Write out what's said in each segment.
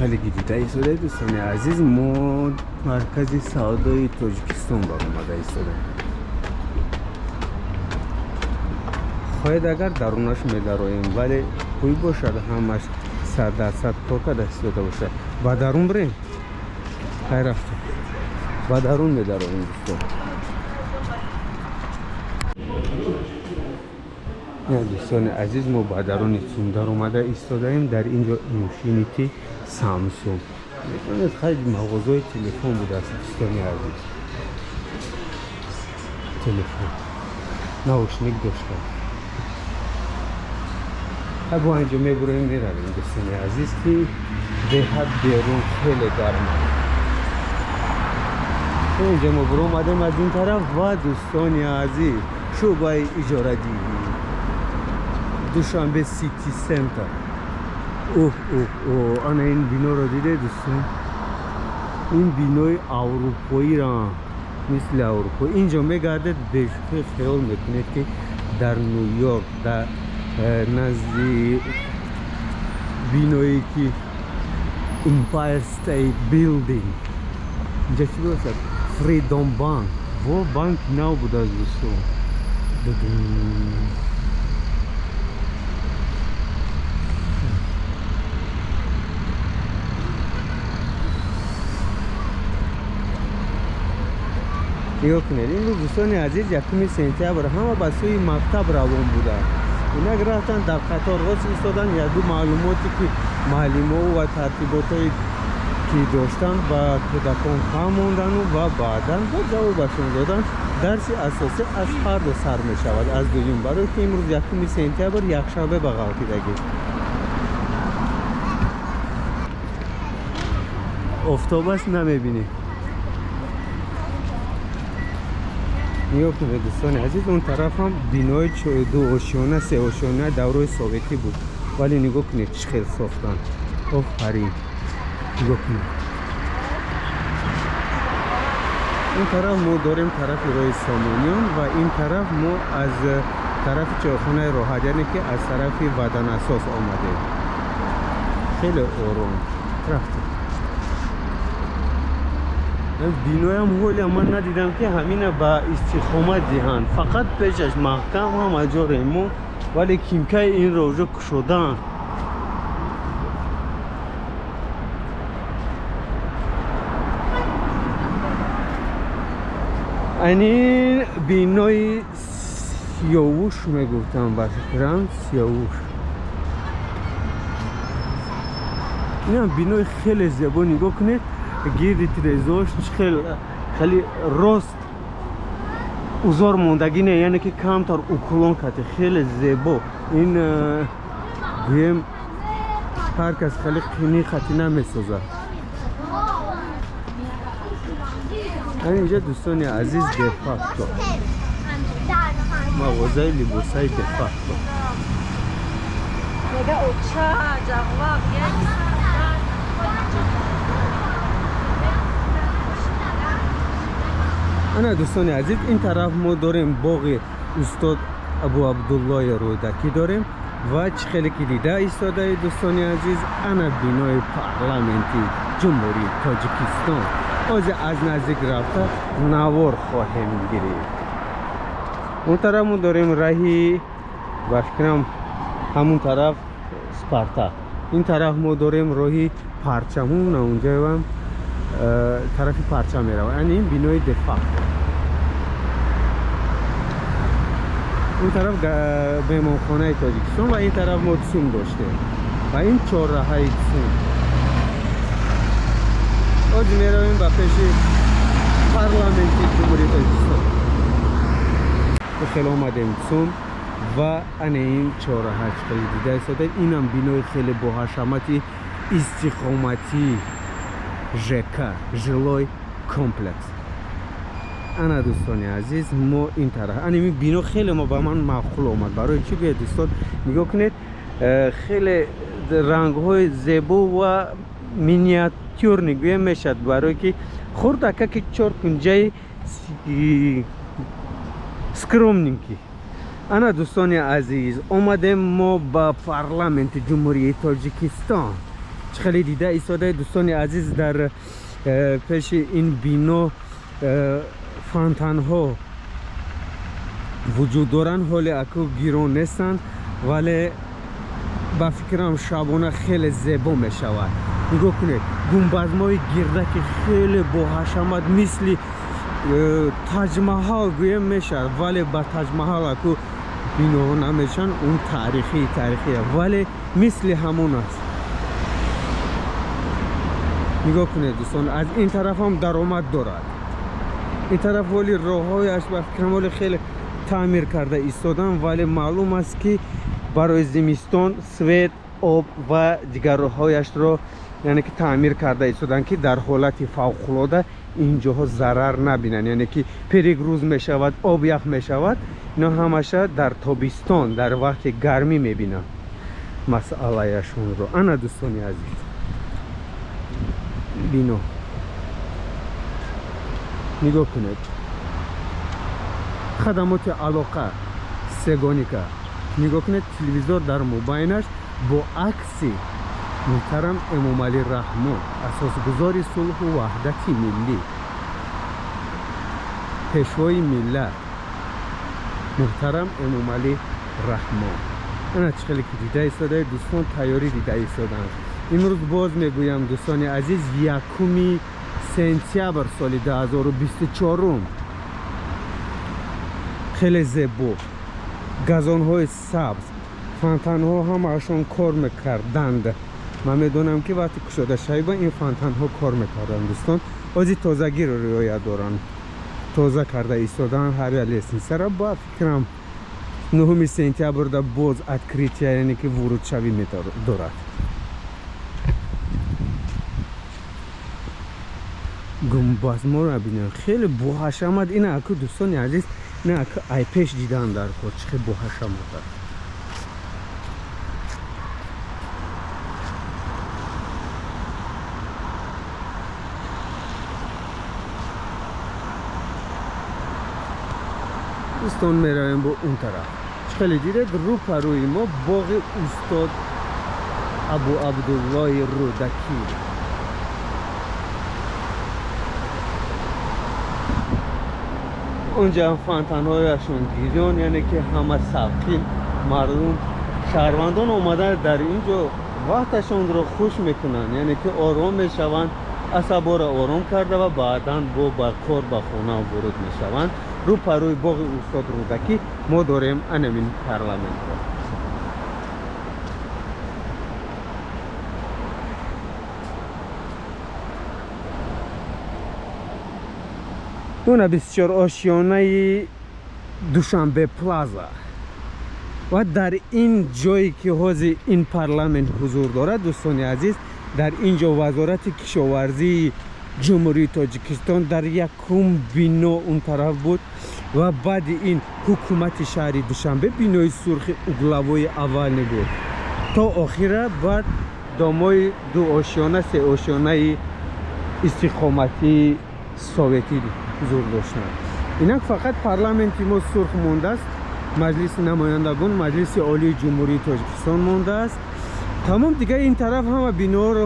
Хеле ки дида истодаед, дӯстони азиз, мо маркази савдои Тоҷикистон баромада истодаем. Хоҳед, агар дарунаш медароем, вале хӯй бошад, ҳамаш 100% кор карда истода бошад. Ба дарун бирем, хай, рафтем, ба дарун медароем, дӯстон. Дӯстони азиз, мо ба даруни ЦУМ даромада истодаем. Дар ин ҷо Инфинити, Самсунг, метавонед, хай, мағозаи телефон будааст, дӯстони азиз. Телефон, наушник дошта. Хай, бо инҷо мебуроем, меравем, дӯстони азиз, ки беҳад берун хеле гарм. Инҷо мо буромадем аз ин тараф ва, дӯстони азиз, шӯъбаи иҷорадиҳӣ, Душанбе Сити Центр. Ух, ух, о, ана ин биноро диде, дӯстон? Ин бинои аврупоира, мисли Аврупо. Инҷо мегардед, бешӯхӣ хиёл мекунед, ки дар Ню-Йорк, дар назди биное ки Empire State Building. Инҷа чӣ бошад? Freedom Bank. Во, банки нав будааст, дӯстон. Дудум. Нигоҳ кунед, имрӯз, дӯстони азиз, 1 сентябр, ҳама ба сӯи мактаб равон буданд. Инак рафтанд, дар қатор рост истоданд, якду маълумоте ки муаллимову ва тартиботое ки доштанд, ба кӯдакон фаҳмондану ва баъдан ба ҷавобашон доданд. Дарси асосӣ аз фардо сар мешавад, аз дуюм, барои ки имрӯз 1 сентябр, якшанбе ба ғалтидагӣ. Офтоб аст, намебинӣ. Нигоҳ кунед, дӯстони азиз, он тараф ҳам бинои дуошёна, сеошёна даврои советӣ буд, вале нигоҳ кунед, чӣ хел сохтанд. Офарин! Нигоҳ кунед, ин тараф мо дорем тарафи роҳи Сомониён ва ин тараф мо аз тарафи чойхонаи Роҳат, яъне ки аз тарафи Ваданасос омадем. Хеле ором рафтем. Биноям ҳоле ман надидам, ки ҳамина ба истиқомат диҳанд. Фақат пешаш маҳкам, ҳама ҷо ремонт, вале кимкаи инро уже кушодаанд. Айнин бинои Сиёвуш мегуфтам, ба фикрам, Сиёвуш. Инам бинои хеле зебо. Нигоҳ кунед, гирди тирезош хел хеле рост, узор мондагӣ не, яъне ки камтар уклон карда, хеле зебо. Ин гӯем, ҳар кас хеле қини хати намесозад. Инҷа, дӯстони азиз, Дефакто, мағозаи либосаи Дефакто. Мега оча ҷағвақ як. Ана, дӯстони азиз, ин тараф мо дорем боғи устод Абу Абдуллои Рӯдакӣ дорем ва чӣ хеле ки дида истодаи, дӯстони азиз, ана бинои парламенти Ҷумҳурии Тоҷикистон. Ҳозир аз наздик рафта навор хоҳем гирифт. Он тараф мо дорем раҳи, ба фикрам, ҳамун тараф Спартак, ин тараф мо дорем роҳи Парчамун, унҷоам тарафи Парчам меравад. Яъне ин бинои Дефакто. Он тараф меҳмонхонаи Тоҷикистон ва ин тараф мо ЦУМ доштем ва ин чорраҳаи ЦУМ. Ҳозир меравем ба пеши парламенти Ҷумҳурии Тоҷикистон. Хеле омадем ЦУМ ва ана ин чорраҳа, чӣ хеле дида истодаед, инам бинои хеле боҳашамати истиқоматӣ, ЖК, жилой комплекс. Ана, дӯстони азиз, мо ин тараф, ана ин бино хеле мо ба ман маъқул омад. Барои чӣ гӯяд, дӯстон? Нигоҳ кунед, хеле рангҳои зебо ва миниатюрный гӯя мешавад, барое ки хурдака, ки чоркунҷаи скромненький. Ана, дӯстони азиз, омадем мо ба парламенти Ҷумҳурии Тоҷикистон. Чӣ хеле дида истодаи, дӯстони азиз, дар пеши ин бино фонтанҳо вуҷуд доранд. Ҳоле аку гирон нестанд, вале ба фикрам шабона хеле зебо мешавад. Нигоҳ кунед, гунбазмои гирдаки хеле боҳашамат, мисли Таҷмаҳал гӯем мешавад, вале ба Таҷмаҳал аку биноҳо намешаванд, он таърихии таърихия, вале мисли ҳамон аст. Нигоҳ кунед, дӯстон, аз ин тараф ҳам даромад дорад. Ин тараф ҳоли роҳҳояш ба фикрам ҳоли хеле таъмир карда истодан, вале маълум аст, ки барои зимистон свет, об ва дигар роҳҳояшро, яъне ки таъмир карда истодан, ки дар ҳолати фавқулода ин ҷоҳо зарар набинанд, яъне ки перегруз мешавад, об ях мешавад. Ино ҳамаша дар тобистон, дар вақти гармӣ мебинанд масъалаяшонро. Ана, дӯстони азиз, бино нигоҳ кунед, хадамоти алоқа сегоника. Нигоҳ кунед, телевизор дар мобайнаш бо акси муҳтарам Эмомалӣ Раҳмон, асосгузори сулҳу ваҳдати миллӣ, пешвои миллат муҳтарам Эмомалӣ Раҳмон. Ана, чӣ хеле ки дида истодаи, дӯстон, тайёрӣ дида истоданд. Имрӯз, боз мегӯям, дӯстони азиз, 1 сентябр соли 2024. Хеле зебо, газонҳои сабз, фонтанҳо ҳамаашон кор мекарданд. Ман медонам, ки вақти кушода шавиба ин фонтанҳо кор мекарданд, дӯстон. Ози тозагиро риоя доранд, тоза карда истодаанд ҳар як лестницара. Ба фикрам, 9 сентябрда боз открытия, яъне ки вурудшавӣ дорад. Гумбазморо бинем, хеле боҳашамат. Ина аку, дӯстони азиз, ина аку ай пеш дидан дар кор, чӣ хел боҳашамат аст. Дӯстон, меравем бо он тараф. Чӣ хеле дидед, рӯ па рӯи мо боғи устод Абу Абдуллои Рӯдакӣ. Онҷа фонтанҳояшон гирён, яъне ки ҳама савқин. Мардум, шаҳрвандон омада дар ин ҷо вақташонро хуш мекунанд, яъне ки ором мешаванд, асаборо ором карда ва баъдан бо ба кор, ба хона воруд мешаванд. Рӯ па рӯи боғи устод Рӯдакӣ мо дорем анамин парламентро. Дуна 24 ошёнаи Душанбе Плаза. Ва дар ин ҷое ки ҳозир ин парламент ҳузур дорад, дӯстони азиз, дар ин ҷо Вазорати кишоварзии Ҷумҳурии Тоҷикистон дар якум бино он тараф буд ва баъди ин ҳукумати шаҳри Душанбе, бинои сурхи угловои аввале буд, то охира. Баъд домои дуошёна, сеошёнаи истиқоматии советӣ ҳузур доштанд. Инак фақат парламенти мо сурх мондааст, Маҷлиси намояндагон, Маҷлиси Олии Ҷумҳурии Тоҷикистон мондааст, тамом. Дигар ин тараф ҳама биноро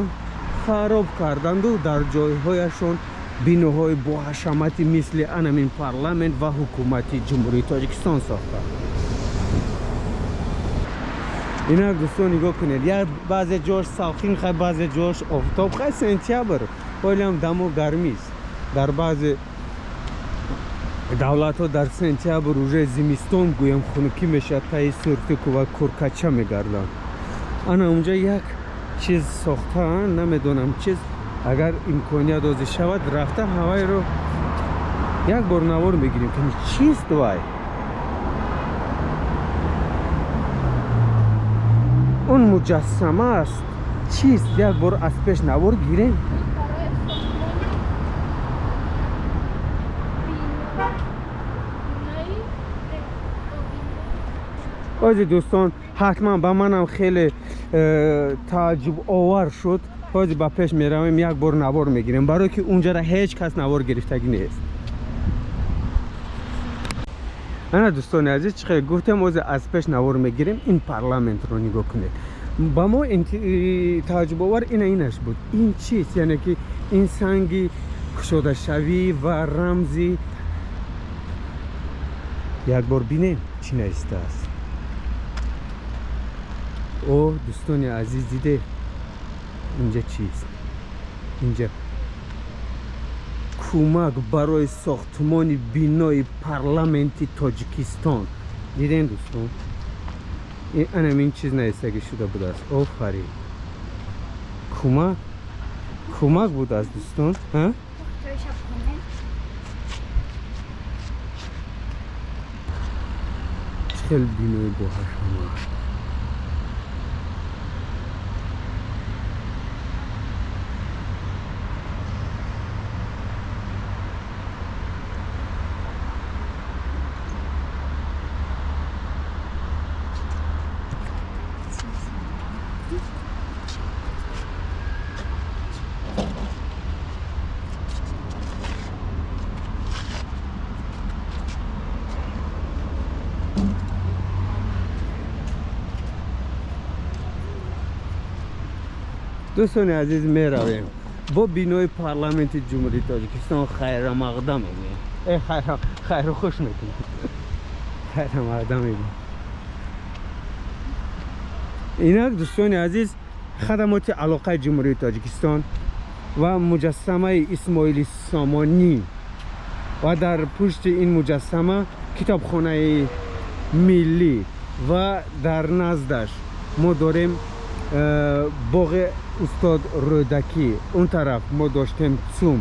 хароб карданду дар ҷойҳояшон биноҳои боҳашамати мисли анамин парламент ва ҳукумати Ҷумҳурии Тоҷикистон сохтанд. Инак, дӯстон, нигоҳ кунед, як баъзе ҷош салқин, хай, баъзе ҷош офтоб. Хай, сентябр, ҳолиам дамо гармист. Дар баъзе давлатҳо дар сентябр уже зимистон гӯем, хунукӣ мешавад, таи сюртуку ва куркача мегарданд. Ана унҷа як чиз сохтаанд, намедонам чиз. Агар имконият дозӣ шавад, рафта ҳавайро як бор навор мегирем, ки чист вай. Он муҷассама аст, чист? Як бор аз пеш навор гирем. Барои сохтмони бинои Ози, дӯстон, ҳатман ба манам хеле тааҷҷубовар шуд. Ҳозир ба пеш меравем, як бор навор мегирем, барое ки унҷара ҳеҷ кас навор гирифтагӣ нест. Ана, дӯстони азиз, чӣ хеле гуфтем, ҳозир аз пеш навор мегирем. Ин парламентро нигоҳ кунед. Ба мо тааҷҷубовар ина инаш буд. Ин чист? Яъне ки ин санги кушодашавӣ ва рамзи як бор бинем чӣ навистааст. О, дӯстони азиз, диде инҷа чист? Инҷа кӯмак барои сохтмони бинои парламенти Тоҷикистон. Дидем, дӯстон, анам ин чиз навистагӣ шуда будааст. Офарин, кӯмак, кӯмак будааст, дӯстон. Чӣ хел бинои боҳашамат. Дӯстони азиз, меравем бо бинои парламенти Ҷумҳурии Тоҷикистон хайрамақдам мегӯем. Хайру хуш мекунем, хайрамақдам мегӯем. Инак, дӯстони азиз, хадамоти алоқаи Ҷумҳурии Тоҷикистон ва муҷассамаи Исмоили Сомонӣ ва дар пушти ин муҷассама китобхонаи миллӣ ва дар наздаш мо дорем боғи устод Рӯдакӣ. Он тараф мо доштем ЦУМ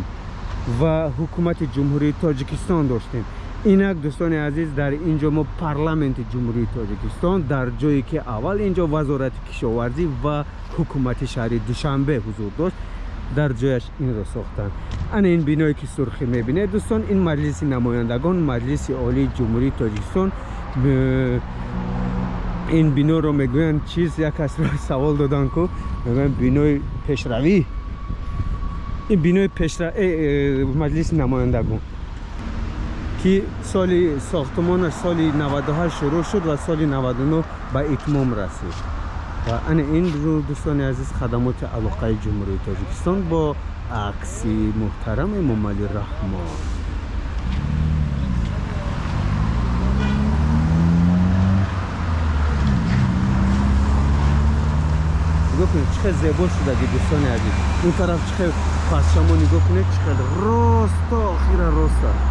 ва ҳукумати Ҷумҳурии Тоҷикистон доштем. Инак, дӯстони азиз, дар ин ҷо мо парламенти Ҷумҳурии Тоҷикистон, дар ҷое ки аввал ин ҷо вазорати кишоварзӣ ва ҳукумати шаҳри Душанбе ҳузур дошт, дар ҷояш инро сохтанд. Ана ин биное ки сурхӣ мебинед, дӯстон, ин Маҷлиси намояндагон, Маҷлиси Олии Ҷумҳурии Тоҷикистон. Ин биноро мегӯянд чиз, як касро савол доданд ку, мегӯянд бинои пешравӣ. Ин бинои Маҷлиси намояндагон ки соли сохтмонаш соли 98 шурӯъ шуд ва соли 99 ба итмом расид. Ва ана ин рӯ, дӯстони азиз, хадамоти алоқаи Ҷумҳурии Тоҷикистон бо акси муҳтарам Эмомалӣ Раҳмон. Нигоҳ кунед, чӣ хел зебо шудаги, дӯстони азиз. Он тараф чӣ хел пасшамо, нигоҳ кунед, чӣ хел рост то охира рост аст.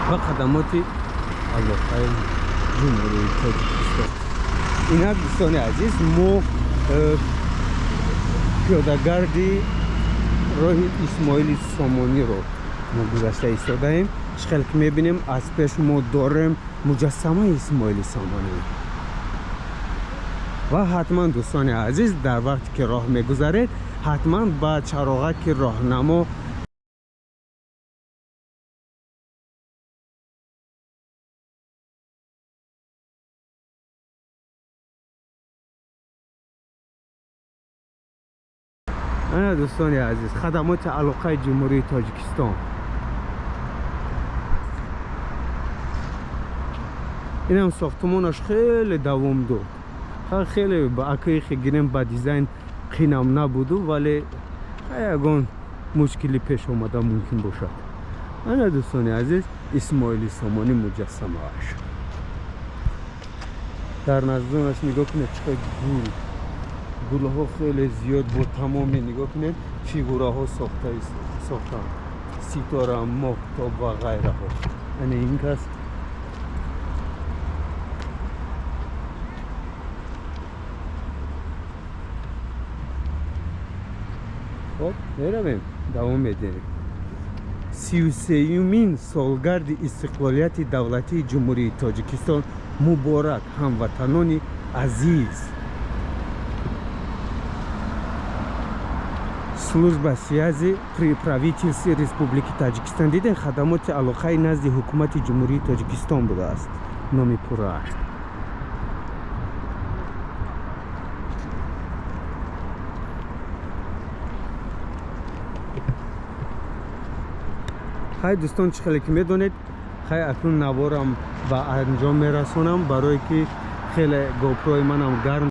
Ва хадамоти алоқаи Ҷумҳурии Тоҷикистон. Инак, дӯстони азиз, мо пиёдагарди роҳи Исмоили Сомониро мо гузашта истодаем. Чӣ хел ки мебинем, аз пеш мо дорем муҷассамаи Исмоили Сомонӣ. Ва ҳатман, дӯстони азиз, дар вақте ки роҳ мегузаред, ҳатман ба чароғаки роҳнамо ана, дӯстони азиз, хадамоти алоқаи Ҷумҳурии Тоҷикистон. Инам сохтмонаш хеле давом дод. Хеле ба акайхе гирем, ба дизайн қинам набуду, вале ягон мушкилӣ пеш омада мумкин бошад. Ана, дӯстони азиз, Исмоили Сомонӣ муҷассамааш. Дар наздонаш нигоҳ кунед, чӣ қадр гул, гулҳо хеле зиёд, бо тамоми нигоҳ кунед, фигураҳо сохтанд, ситора, моҳтоб ва ғайраҳо. Ана ин кас хоб, меравем, давом медиҳем. 33-юмин солгарди истиқлолияти давлатии Ҷумҳурии Тоҷикистон муборак, ҳамватанони азиз. Служба связи при правительстве Республики Таджикистан. Дидем, хадамоти алоқаи назди ҳукумати Ҷумҳурии Тоҷикистон будааст номи пуррааш. Хай, дӯстон, чӣ хеле ки медонед, хай, акнун наворам ба анҷом мерасонам, барое ки хеле гопрои манам гарм.